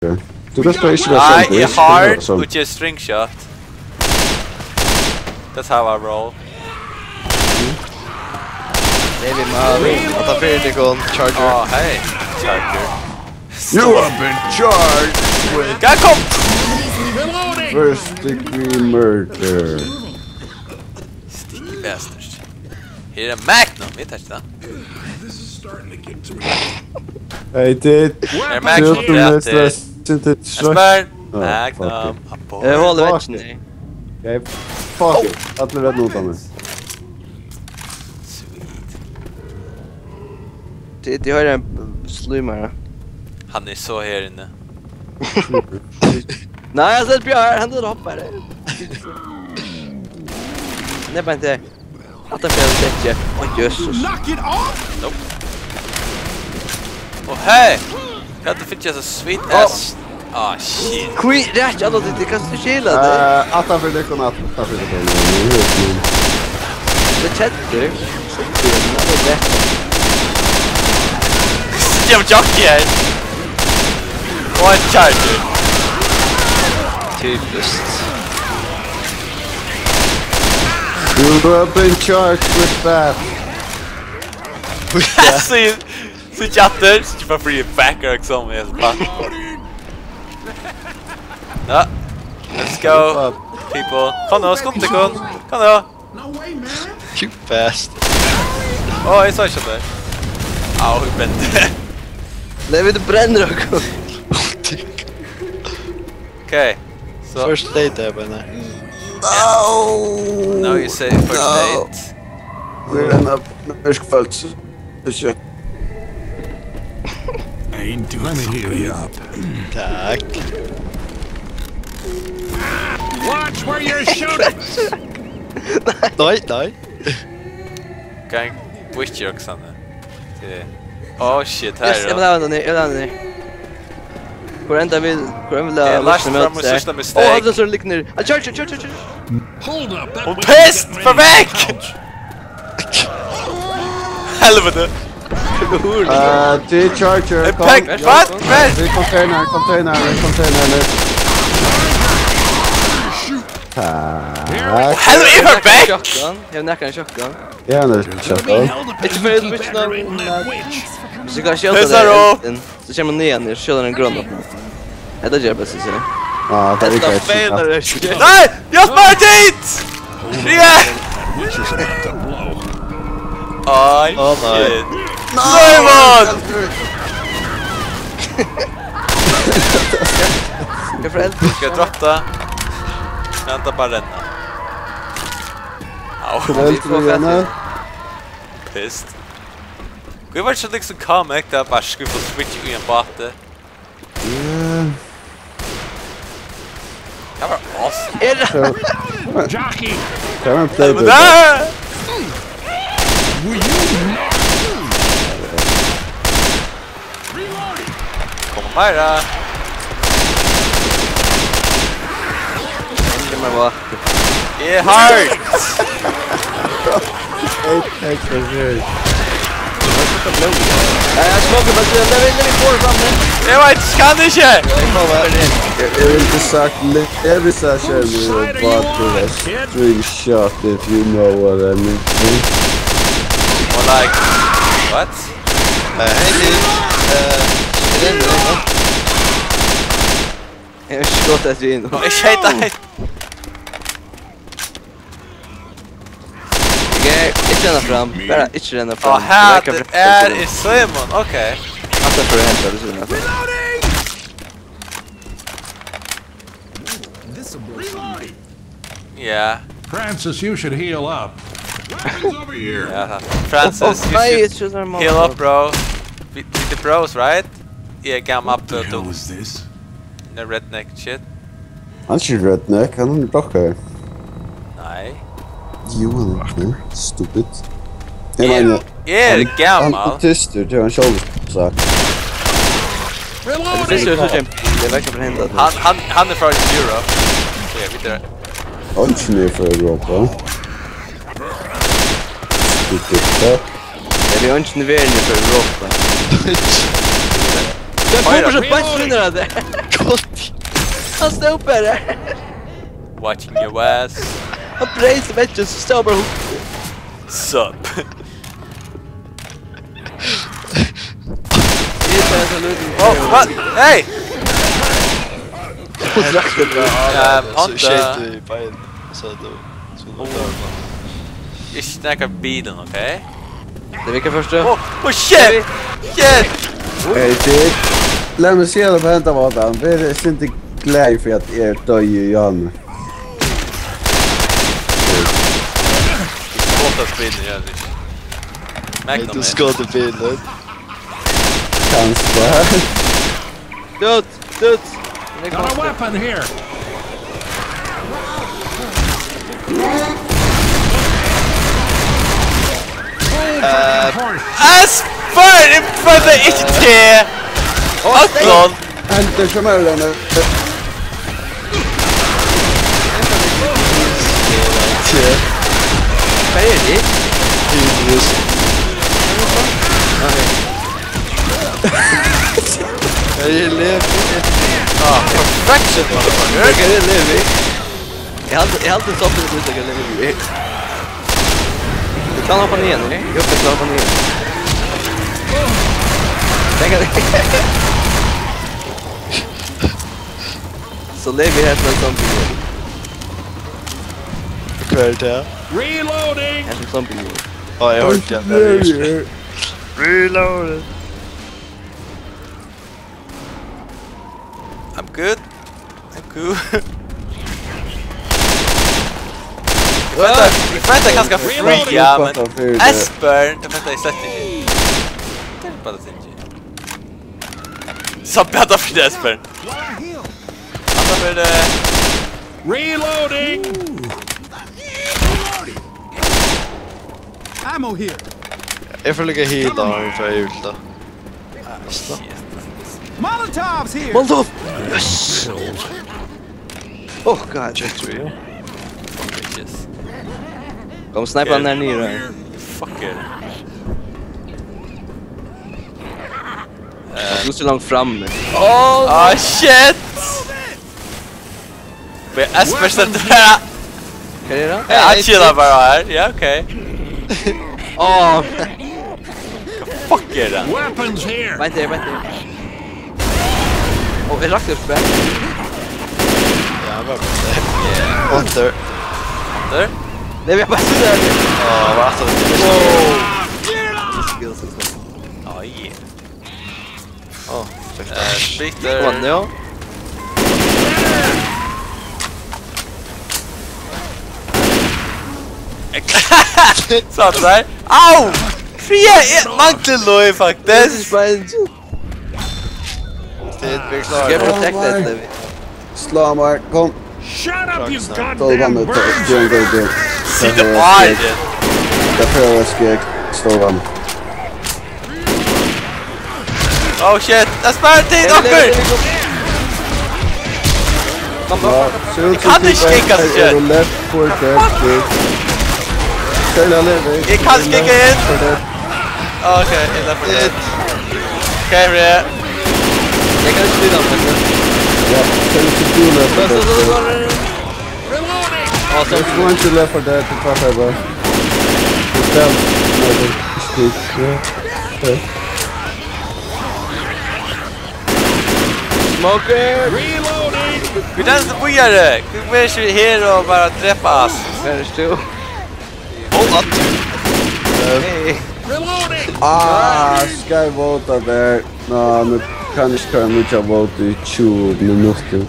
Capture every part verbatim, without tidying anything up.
Tú kanst bara ikki vera. Nei, eg er hard og ger string shot. That's how I roll. Baby Molly, at han fyrer til gåen, Charger. Åh, hei, Charger. You have been charged with Gakko! First degree murder. Sticky bastard. Her er Magnum, eg tar ikki tað. Hey, dude. Her er Magnum, ja, det er. Espen, Magnum, fuck it. Eg haldi veggin. Okay, fuck it. Allir veit nú um meg. Sweet. Tit, tit hoyra ein slímara. Hann er so her inni. Nei, hann sleppur her, hann er hoppari. Hann er bara ein til. At hann fer at dekkja. Ó, Jesus. Knock it off! Nope. Ó, hey! Hvat er fyri so sweet ass? Ah, shit. Hví rætt alla tit, kanst tú skila teg? Eh, aftan fyri tykkum, aftan fyri tykkum. Nú er tað keddur. Sum er tað rætt? Eg havi jockey her. Og ein charger. Typiskt. You have been charged with that. So you, so you after, so you for free back or something as well. Ja. Let's go, people. Kom nú, skund tykkum. Kom nú. You bastard. Ó, eg sá ikki tað. Au, eg brendi. Nei, men tú brennir okkum. Okay. So first aid er bara nei. No. Now you say first aid. We're in a mørk følelse. Ikki. Let me heal you up. Takk. Watch where you're shooting! Nei, nei. Gang, witch Roxanne. Oh shit, her. Yes, eg vil hava hana niður, eg vil hava hana niður. Hvør enda vil, hvør enda vil hava hana niður? Eg er last fram og síðsta mistake. Ó, hann er so liggur niður. Ah, charge, charge, charge, charge. Hold up, that was pissed! Far vekk! Helvete! Uh, the charger, hey, kom. Pack, what? Pack! The container, container, container, left. Takk. Hello, you are back! Eg havi nakran shotgun. Eg havi nakran shotgun. Ikki fyri út, men hvis du kan skjóta teg. So kemur hann niðan, eg skjóti ein grøn upp. Hetta ger best, eg sigi. Ah, tað er ikki feinar, ikki. Nei! Hjálp mær tit! Fria! Ai, shit. Nei, nei. Nei, mann! Skal eg droppa? Eg enda bara renna. Au. Pissed. Hví var ikki so liksom comic, tað bara skulu fáa switch í ein báti? Yeah. Tað var awesome. Er tað? Jockey! Tað var ein play. Nei, men tað. Will you not? Reloading! Koma meira. Kemur bara. Eg er hard! Eitt, eitt, eitt, eitt. Eh, smoke, but, uh, let me, let me pour it from there. Eg veit, kann ikki! Eg, eg vil ikki sagt, men eg vil sagt, skjermen er bare til å screenshot, if you know what I mean. Or like, what? Eh, hey, dude. Eh, er det en, eg skjóti eftir hinum. Eg skeyt ein. Ok, ikki renna fram. Bara ikki renna fram. Á, her er Simon. Ok. Hatta fer at henda, tú sær hatta. Yeah. Francis, you should heal up. Weapons over here. Yeah. Francis, you should heal up, bro. We, we the bros, right? Yeah, gamma up to. What the hell is this? The redneck shit. Hann er ikki redneck, hann er rockari. Nei. Jú, hann er rockari. Stupid. Eg meini, eg eri gamal. Hann er tystur, tað er hann sjálvur sagt. Hann er tystur, so kemur. Eg veit ikki hvat hendir. Hann, hann, hann er frá Europe. Ok, vit eru. Hann er ikki frá Europa. Stupid fuck. Eg vil ikki vera í Europa. Tað kom bara so beint inn at tær. Gott. Hann stóð bara har. Watching your ass. Hann breyt seg vekk, so stóð hann bara og hugdi. Sup. Eg eri so lítið. Oh, what? Hey! Hon drakk tað bara av. Ja, so panta. Skeyt í beinið. So tú, so tú. Oh. Ikki nakar bilur, ok? Tað er ikki fyrstu. Oh, oh shit! Shit! Hey, dude. Lat meg siga tað á hendan mátan. Ver ikki glaður fyri at eg doyði í áðni. Skot av bilin, ja, Rich. Hey, Magnum, tú skot í bilin. Kanska. Dude, dude. Got a weapon here. Uh, Espen, eg føldi ikki til. Akkurat. Enter som er denne. Hvar er de? Tydeligvis. Nei. Jeg lever. Ah, perfection, motherfucker. Jeg lever. Jeg hadde, jeg hadde stoppet ut, jeg lever. Jeg kan hoppe ned igjen, ok? Jo, jeg kan hoppe ned igjen. Tenk at Så lever vi her som zombie. Hva er det? Reloading! Her som zombie. Å, jeg hørte det. Reloading! I'm good. I'm cool. Eg fekk tað, eg fekk tað ganske free, ja, men Espen, eg fekk tað slett ikki. Tað er bara tað ikki. So bad of Espen. Hatta fer, eh, Reloading! Ammo here. Eg føli ikki heal, tá eg fái heal, tá. Ah, shit. Molotovs here. Molotov! Yes! Oh god. Jet three, ja. Fuck bitches. Kom, snipe hann der nede. Fuck it. Eh, du er så langt framme. Oh, ah, shit! Men Espen stendur her. Hva er det da? Ja, han chillar bare her. Ja, ok. Åh. Hva fuck er det? Weapons here. Vent, vent. Åh, er det akkurat spill? Ja, bare på det. Hunter. Hunter? Nei, vi har bare sittet her. Åh, hva er det? Wow. Skills og sånt. Åh, yeah. Åh, fikk det. Eh, splitter. Kom an, ja. Sånn der. Au! Fire, jeg mangler noe, faktisk. Shit, vi er klare. Skal jeg protecte et, Levi? Slå meg, kom. Shut up, you goddamn birds! Sitter bare i det. Det er for å skrik. Stå vann. Oh shit, det er sperretid, dere! Ja, so you can be back at the left for that, dude. Kjell, han lever. Jeg kan ikke gå inn. For that. Ok, jeg er for det. Ok, Bre. Jeg kan ikke skyte ham, men... Ja, tell to do left for that, dude. Awesome. There's one to left for that, to fuck her, bro. He's down. No, dude. He's good. Yeah. Okay. Smoker! Reloading! Vit eru so víðari! Hví verður ikki her og bara drepa oss? Where is two? Hold on. Hey. Reloading! Ah, skal eg vóta der? Nå, nú kann eg ikki koyra nýggja vót í tjúgu minuttir.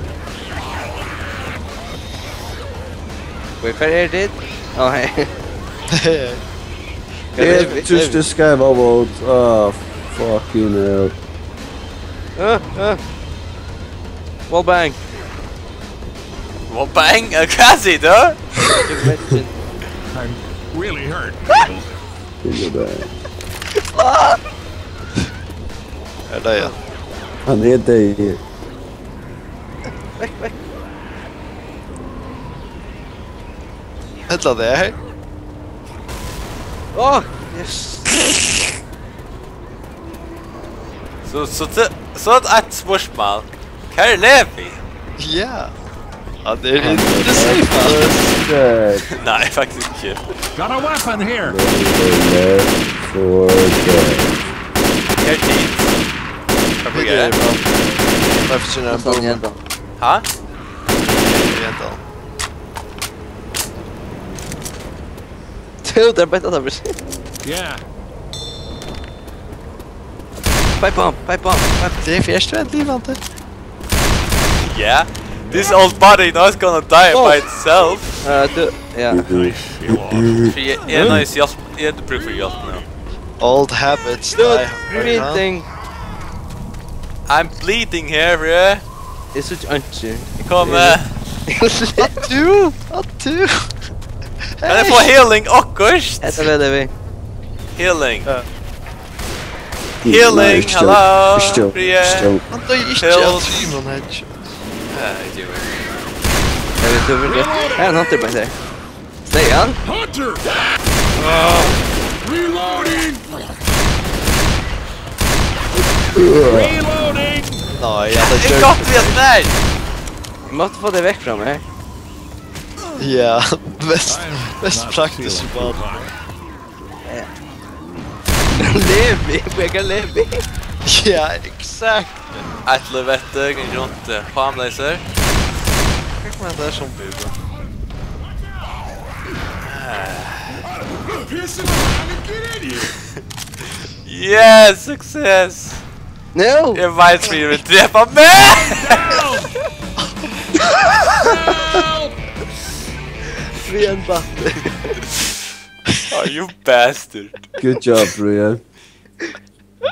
Wait, hvar eru tit? Ó, hey. Eg trýsti skeiva vót. Ah, fucking hell. Uh, uh. Wallbang. Wallbang? Hvat sigur tú? I'm really hurt. Wallbang. Er tað, ja? Hann er deyður. Vekk, vekk. Ella tað. Åh, yes. So, so, so. So eitt spursmál. Hvar er Levi? Ja. Hann er í the safe house. Nei, faktiskt ikki. Got a weapon here. Left four dead. Hvar er Tit? Hvar er Tit? Varför syns jag han boomer? Ha? Vänta. Tú, tað er betur at tað blir. Yeah. Pipe bomb, pipe bomb, pipe. Tað er fyrst, vent, livandi. Yeah. This old body is not gonna die by itself. Uh, tú, ja. Fyri eg, eg er nice, hjálp, eg hevði brúk fyri hjálp nú. Old habits die hard, huh? Bleeding. I'm bleeding here, bro. Eg síggi einki. Kom, eh. At tú, at tú. Kann eg fáa healing, okkurt? Hetta vil eg við. Healing. Ja. Healing, nei, ikki hello, ikki, Brian. Ikki. Hann doyði ikki av trimum headshot. Ja, ikki. Eg veit, tú vil. Her er ein hunter bak her. Stay on. Hunter! Reloading! Reloading! Nei, ja, tað er gott við at nei! Eg mátti fáa teg vekk frá mær. Ja, best, best praktiskt. Levi, we got Levi. Ja, exakt. Eitt lív eftir, ganga runt, eh, harmleyser. Hvat er tað sum blir? Pissing around and get in here. Yes, success. No. Eg veit, fyri vil drepa meg. Free and back. Oh, you bastard. Good job, Brian.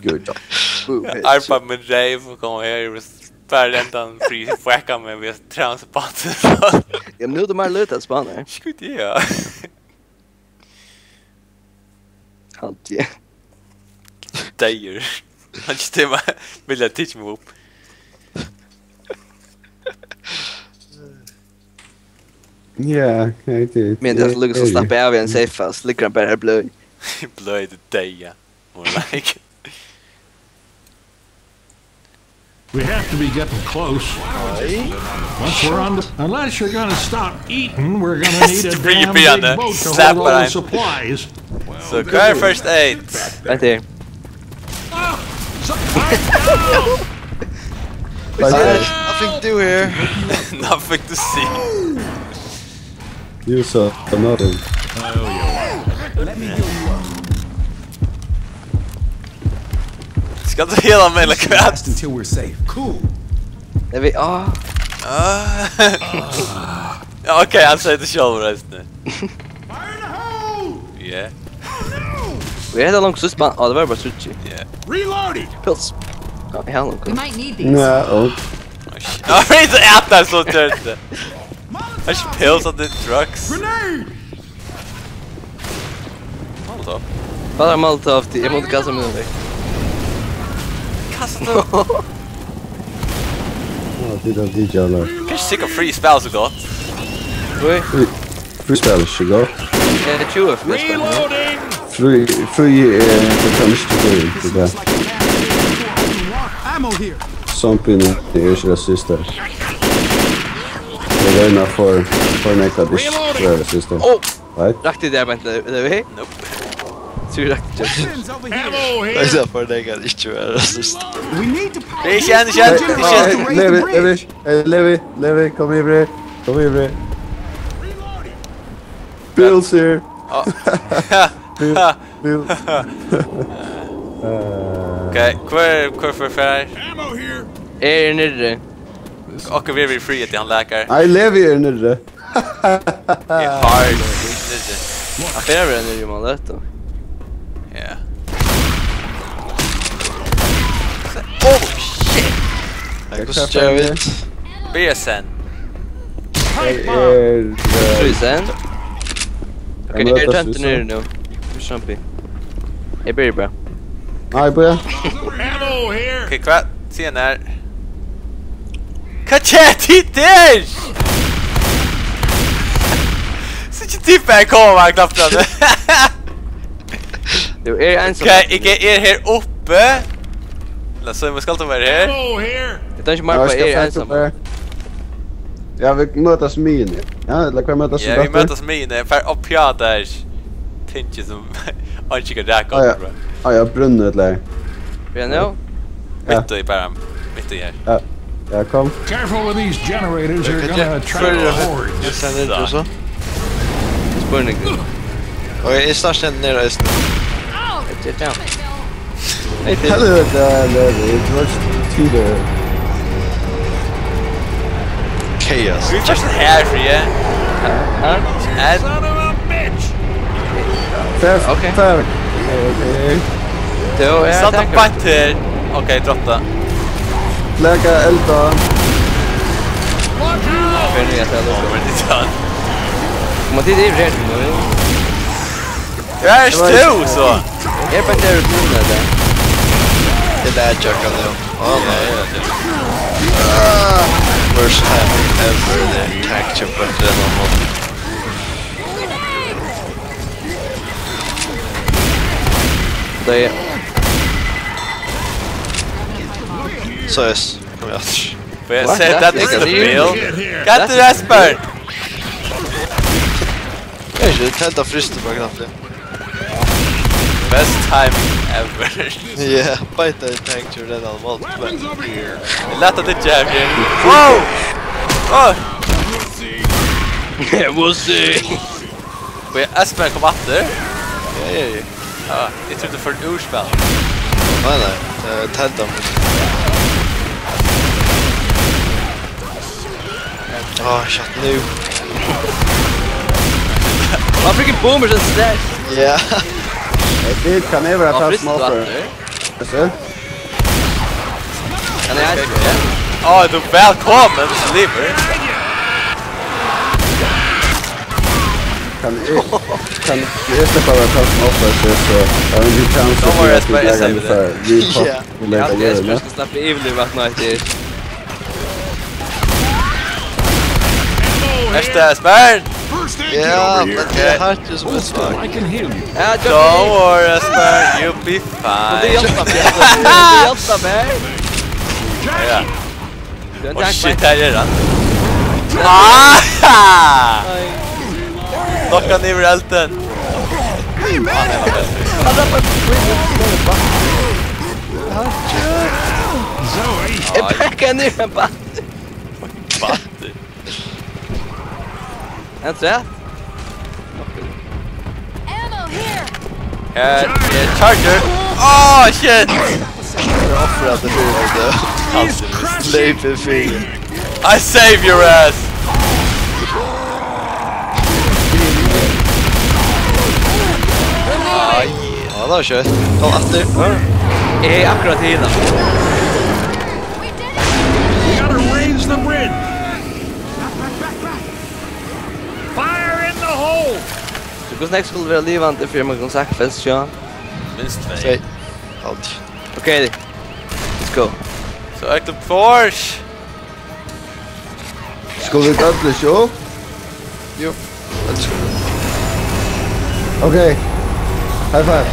Good job. Boom, headshot. Arpa min rave og koma her, eg vil bara endan frí fucka meg við transport. Ja, men nú er tað meir lítið at spana her. Skut, ja. Haldi eg. Deyður. Hann ikki tíma vilja teach meg upp. Ja, eg veit. Men tað er so lukka so slapp av í ein safe house, liggur hann bara her bløð. Bløð deyða. More like. We have to be getting close. Once we're on the, unless you're gonna stop eating, we're gonna need a damn big boat to hold all the supplies. So, hvar er first aid? Right there. Ah! So, I know! Nothing to do here. Nothing to see. You saw nothing. Let me heal you up. Skal tú heala meg, ella hvat? Last until we're safe. Cool. Eg veit, ah. Ah. Ja, ok, hann segði tað sjálvur eisini. Fire in the hole! Yeah. Oh, no! Vit hava langt sist, man. Ah, tað var bara tríggir. Yeah. Reloading! Pils. Ja, eg havi langt. We might need these. Nei, og Oj. Ja, men så äter så dött. Har ikke pills og det drugs. Grenade! Molotov. Bara Molotov, de, eg mátti kasta meg vekk. Kasta. Ja, det er de jævla. Kanskje sikkert Free spiller så godt. Oi. Free, Free spiller så godt. Ja, det er tjúgu F P S. Reloading! Free, Free, eh, det kan ikke gå inn til det. Ammo here. Zombien er ikke rasist der. Det er en av for, for nekk at ikke er rasist der. Oh! Right? Rakti det, Bent, det er vi? Nope. Tror jeg ikke. Weapons over here. Det er for nekk at ikke er rasist. We need to pass. Det er ikke en, ikke en, ikke en. Levi, Levi, eh, Levi, Levi, kom hit, bre. Kom hit, bre. Reloading. Bills here. Oh. Bill, Bill. Eh. Ok, hvor, hvor for fær? Ammo here. Er nirri. Akkurat vi er Free at han leker. Nei, Levi er nirri. Eg har nirri. Hann fer over nirri, man, det, da. Ja. Oh, shit! Hvussu gera vit? Byrja sen. Eg er, eh, Trýst sen. Ok, eg møtast eg er tent við niður nú. Tú sjampur. Eg byrji bara. Nei, byrja. Ok, hvat? Síðan er. Hvat er tit der? So ikki tit bara koma, knapt. Tú er ein. Ok, eg er her uppe. Ella Símun, skalt tú vera her? Ammo here! Eg tenki meira Ja, upp á skal eg fara einsamur. Til Ja, vit møtast í miðjuni. Ja, ella hvar møtast vit Ja, vit aftur? Møtast í miðjuni. Far upp hjá tær. Tingi sum eingin kann raka Ah, ja. okkum frá. Ah, ja, brúnni ella Ja. Mitt í bara. Mitt í her. Ja. Ja, kom. Careful with these generators, they're gonna attract hordes. Just send it, Joseph. Spurning. Okay, eg starti niðri eisini. Ow! Get down. Hey, dude. Hello, there, there, there. It was Peter. Chaos. Vit fara her, fyri. Hæ? Son of a bitch! Fast, Ok. fast. Okay. Tú, ja, Satan takk. Beint her. Ok, dropp tað. Flagga, elda. Hver er nú, jeg ser det. Over the done. Men det er det, vi er til nå, jo. Ja, er tú, so? Eg er bara der ute nå, det. Det er Jack, han, ja. Å, nei. Ah, worst time ever, det er tank jump etter en annen måte. Det er Så yes, kom igjen. But I What? Said That's that is the Espen. Bill. Get That's the Espen! Eg er ikki helt frister på knappen. Best time ever. Yeah, bite the tank to that on multiplayer. Weapons over here. Lat tað ikki her. Wow! Oh! We'll see. We'll see. Og eg, Espen kom aftur. Ja, ja, ja. Ja, eg trúgvi tað var eitt útspæl. Nei, nei. Eh, teltan. Ah, shit, nú. Hann freaking boomer, so sterkt. Ja. Hey, dude, kann eg vera Hann fast frysti smoker? Aftur. Yes, sir. Kann eg eisini, ja? Á, tú, vælkomin, Sliver. Kann eg, kann eg sleppa at vera fast offer, so, so, I will be chance Don't worry, to Espen, eg savi tað. We fuck, Ja. we Eg like haldi, a Espen girl, skal sleppa yvir vatn eftir. Ert tú Espen? First aid kit Ja, over here. Men eg har ikki so mykje smak. I can heal you. Ja, Don't worry, Espen, you'll be Fine. Vil du hjelpe meg? Vil du hjelpe meg? Ja. Du er en Å, shit, her er han. Ah! Nei. Knocka han yvir elden. Han er på Zoe. Jeg backer han i en batt. Batter. En træ? Ammo here! Eh, eh, charger! Oh, shit! Eg ofrar teg fyri at du Aldri. Leipur fyri. I save your ass! Ai, ja, det var skjøtt. Kom etter. Eg er akkurat til det. We gotta raise the bridge! Fire in the hole! So hvussu nógv skulu vera livandi fyri man kann sakta fest, sjá? Minst tvey. Tvey. Alt. Ok, let's go. So ekta force! Skulu vit øll ikki upp? Jú. Let's go. Ok. High five.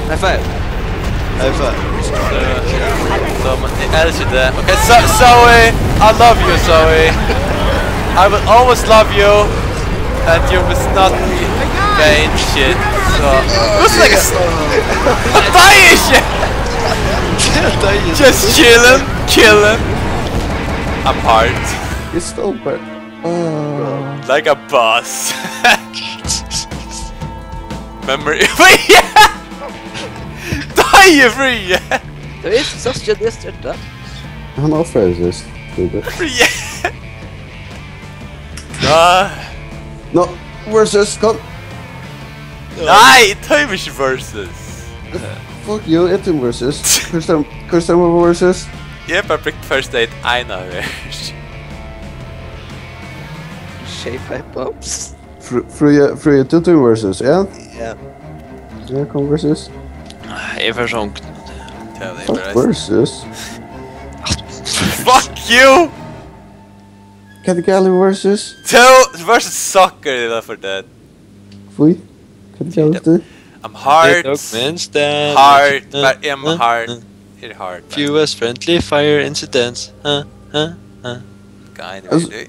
High five. High five. So, so, eg elski teg. Ok, so, Zoe, I love you, Zoe. I will always love you, and you must not be vain shit. So, looks like a s-, die shit. Just kill him, kill him. I'm hard. It's over. Ah. Like a boss. Memory. Tá er frí! Tað er ikki so skjótt, eg støtti. Hann ofraði seg, stupid. Frí! Nei. No, versus, kom. Nei, tað er ikki versus. Fuck you, eg tími versus. Hvør stem-, hvør stemmer på versus? Eg hevði bara brúkt first aid eina ferð. Sjey five bombs. Fr-, Fríði, Fríði, tú tímir versus, ja? Ja. Ja, kom versus. Eg fari song. Tað er Fuck bara versus. Fuck you! Hvat er galið versus? Two versus soccer, det er for dead. Fy. Hvat er galið? I'm hard. Hard. But I'm hard. It hard, man. Fewest friendly fire incidents. Huh? Huh? Huh? Guy, Altså- really?